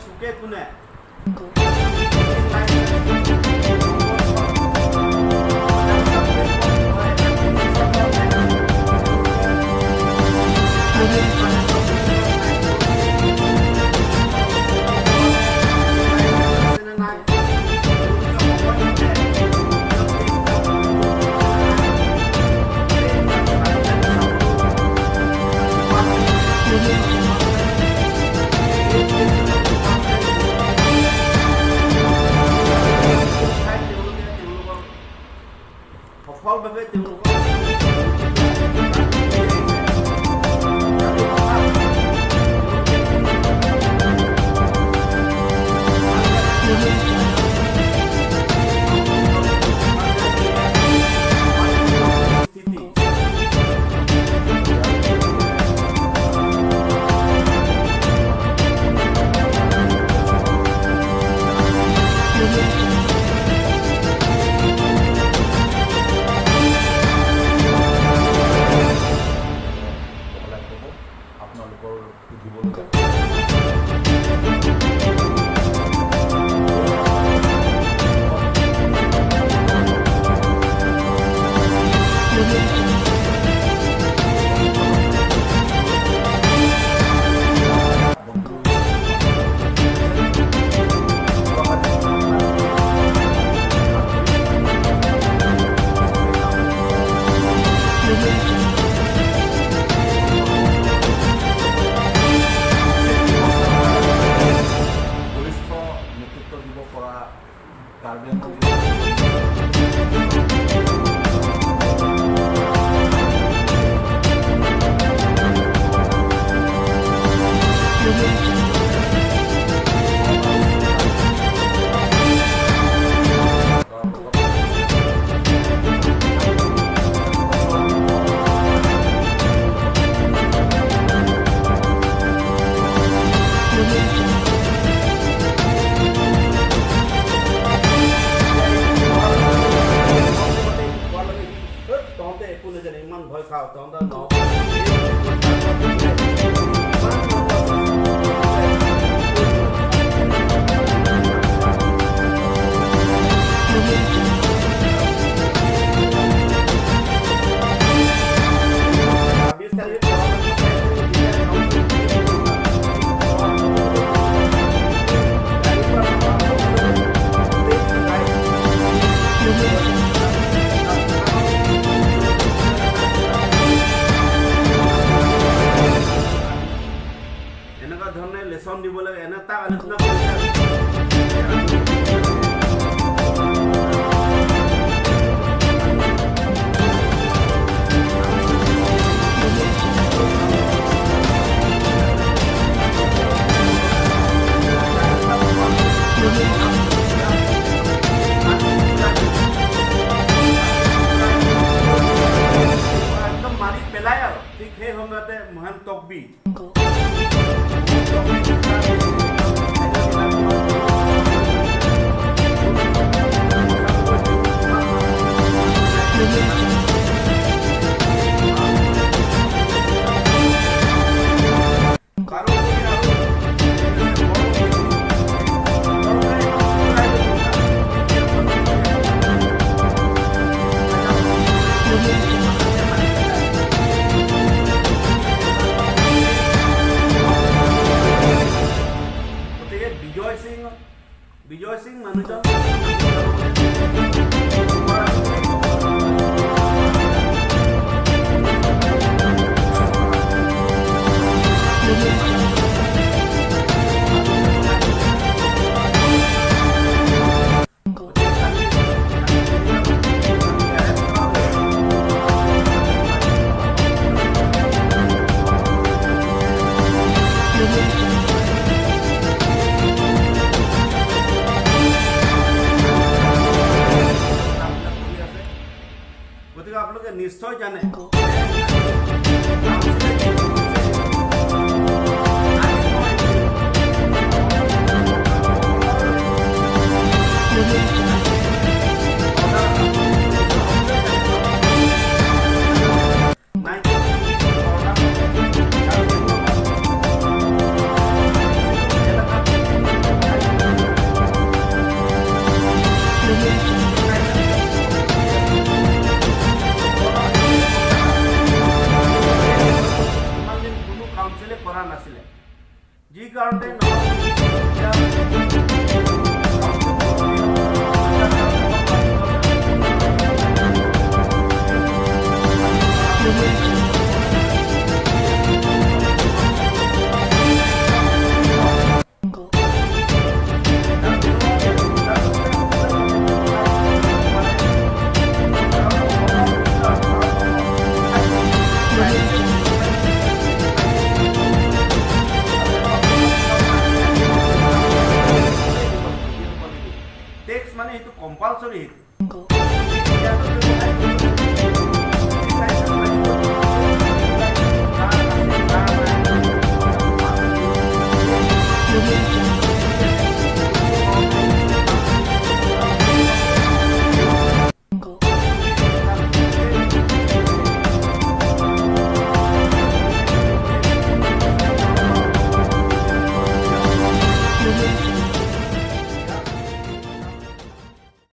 চুকে কোণে Audio Jungle. নাই। Audio Jungle. তেওঁলোকে তেওঁলোকৰ সফলভাৱে তেওঁলোকৰ Audio Jungle. স্থিতি। Audio Jungle. বহলাই ক'ব আপোনালোকৰ সুধিবলগীয়া। Audio Jungle. বন্ধু Audio Jungle. বলিষ্ঠ নেতৃত্ব দিব পৰা Karbi Anglong Audio Jungle. Audio Jungle. তহঁতে একো নাজানে, ইমান ভয় খাওঁ তহঁতে ন। Audio Jungle. 26 তাৰিখে Audio Jungle. এনেকুৱা ধৰণে লেচন দিব লাগে, এনে তাক আলোচনা কৰিছে। Audio Jungle. Audio Jungle. একদম মাৰি পেলাই আৰু ঠিক সেই সময়তে মহান তকবি Jungle. Audio Jungle. Audio Jungle. গতিকে বিজয় সিং মানুহজন Audio Jungle. Jungle. Audio Jungle. কৰা নাছিলে। যি কাৰণতে নহওক, এতিয়া Jungle. Audio Jungle. Tax মানে সেইটো কম্পালচৰি, সেইটো